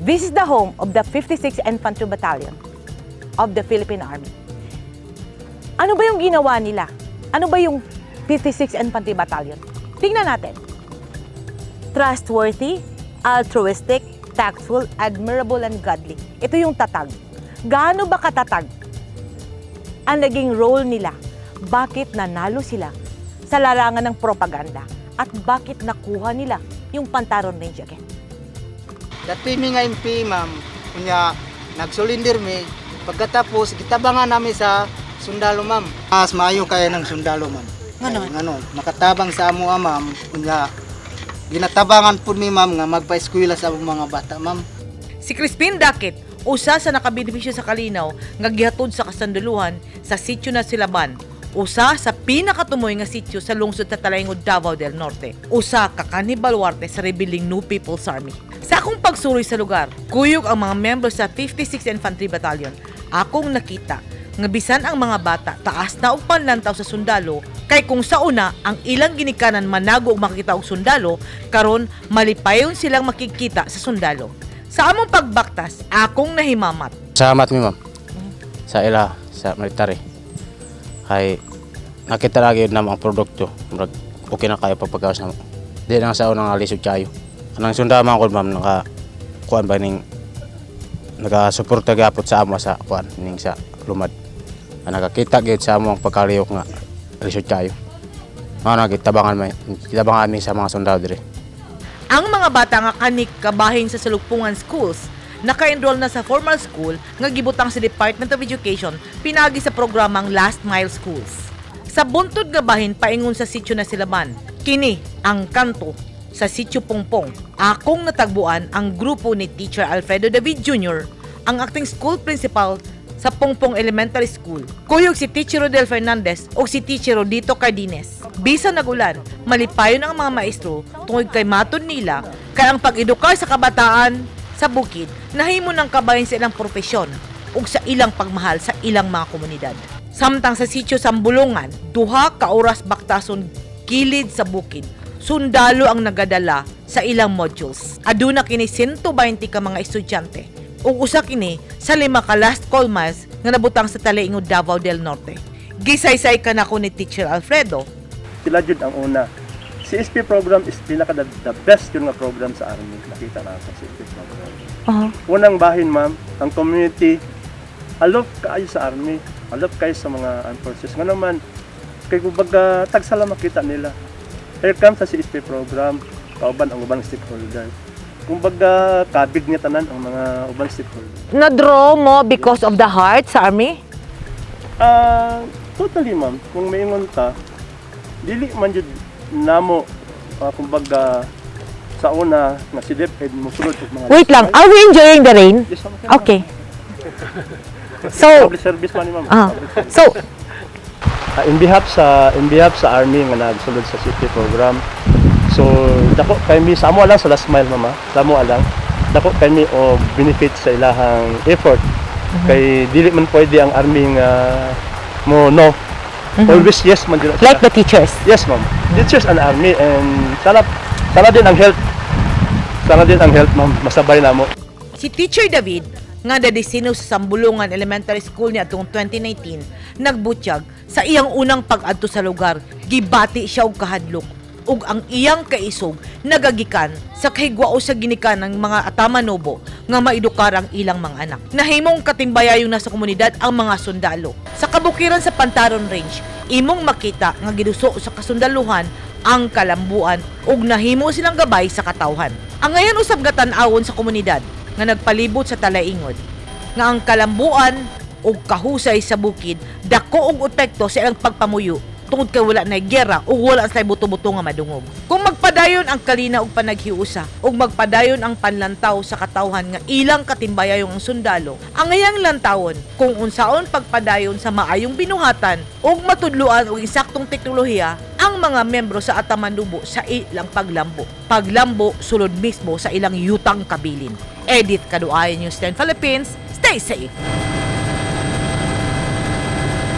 This is the home of the 56th Infantry Battalion of the Philippine Army. Ano ba yung ginawa nila? Ano ba yung 56th Infantry Battalion? Tingnan natin. Trustworthy, altruistic, tactful, admirable, and godly. Ito yung tatag. Gaano ba katatag ang naging role nila? Bakit nanalo sila sa larangan ng propaganda? At bakit nakuha nila yung Pantaron Range again? Dati mi nga MP, ma'am, kunya nagsurrender mi, pagkatapos gitabangan nami sa sundalo, ma'am. Mas maayo kaya ng sundalo, ma'am. Ngano? Kay, ngano, makatabang sa amo, ah, ma'am, kunya ginatabangan pud mi, ma'am, nga magpa-eskwela sa among mga bata, ma'am. Si Crispin Dakit, usa sa nakabenepisyo sa kalinaw nga gihatod sa kasanduluhan sa sitio na Silaban, usa sa pinakatumoy nga sitio sa lungsod sa Talaingod, Davao del Norte. Usa ka kanhi baluarte sa rebeling New People's Army. Sa akong pagsuroy sa lugar, kuyog ang mga membro sa 56 Infantry Battalion. Akong nakita nga bisan ang mga bata taas na og panlantaw sa sundalo kay kung sa una ang ilang ginikanan manago og makita og sundalo, karon malipayon silang makikita sa sundalo. Sa among pagbaktas, akong nahimamat. Salamat mi, ma'am, sa ila sa military. Kay nakita lagi yun ang produkto. Murag okay na kayo pagpagawas na mo. Di lang sa unang lisod kayo. Kanang sundalo man ko, ma'am, naka kuan ba ning nagasuporta gyapon sa amo sa kuan ning sa lumad. Ang nakakita gyud sa amo ang pagkalihok nga lisod kayo. Mao na gitabangan may gitabangan mi sa mga sundalo diri. Ang mga bata nga kanik kabahin sa Salugpungan schools naka-enroll na sa formal school nga gibutang sa Department of Education pinagi sa programang Last Mile Schools. Sa buntod nga bahin paingon sa sitio na Silaban, kini ang kanto sa sitio Pongpong. Akong natagbuan ang grupo ni Teacher Alfredo David Jr., ang acting school principal sa Pongpong Elementary School. Kuyog si Teacher Rodel Fernandez o si Teacher Rodito Cardines. Bisan nagulan, malipayon ang mga maestro tungod kay maton nila kay ang pag-edukar sa kabataan sa bukid nahimo ng kabahin sa ilang profesyon ug sa ilang pagmahal sa ilang mga komunidad. Samtang sa sitio Sambulungan, duha ka oras baktason kilid sa bukid, sundalo ang nagadala sa ilang modules. Aduna kini 120 ka mga estudyante ug usa kini sa lima ka last call miles nga nabutang sa Talaingod, Davao del Norte. Gisaysay kanako ni Teacher Alfredo. Sila jud ang una. CSP program is pinaka the best yun nga program sa army. Nakita na sa CSP program. Unang bahin, ma'am, ang community alop kaayo sa army, alop kayo sa mga armed forces. Nga naman, kay kumbaga tagsala makita nila. Here comes sa CSP program, kauban ang ubang stakeholder. Kumbaga kabig niya tanan ang mga ubang stakeholder. Na-draw mo because of the heart sa army? Ah, totally, ma'am. Kung maingon ta, dili man jud namo kumbaga sa una nga si DepEd mosulod og mga Wait lang, are we enjoying the rain? Yes, ma'am. Okay. So, Public service man ni, ma'am. ah, Public service. So In behalf sa army nga nagsulod sa CSP program. So dako kay mi sa amo lang sa last mile, mama. Sa amo lang dako kay mi og benefit sa ilahang effort. Kay dili man pwede ang army nga mo no. Always yes man jud sila. Like the teachers. Yes, ma'am. Teachers and army and sana sana din ang health. Sana din ang health, ma'am. Masabay na mo. Si Teacher David, nga nadesino sa Sambulungan Elementary School niya atong 2019, nagbutyag sa iyang unang pag-adto sa lugar, gibati siya og kahadlok ug ang iyang kaisog nagagikan sa kahigwao sa ginikan ng mga Atamanobo nga maedukar ang ilang mga anak. Nahimong katimbayayon na sa komunidad ang mga sundalo. Sa kabukiran sa Pantaron Range, imong makita nga giduso sa kasundaluhan ang kalambuan ug nahimo silang gabay sa katawhan. Ang ngayon usab gatan-awon sa komunidad nga nagpalibot sa Talaingod nga ang kalambuan ug kahusay sa bukid dako og epekto sa ilang pagpamuyo tungod kay wala na giyera ug wala sa buto-buto nga madungog. Kung magpadayon ang kalina ug panaghiusa ug magpadayon ang panlantaw sa katawhan nga ilang katimbayayong ang sundalo, ang ngayang lantawon kung unsaon pagpadayon sa maayong binuhatan ug matudloan og insaktong teknolohiya ang mga membro sa Atamanubo sa ilang paglambo. Paglambo sulod mismo sa ilang yutang kabilin. Edith Kaduayan, News 10 Philippines. Stay safe!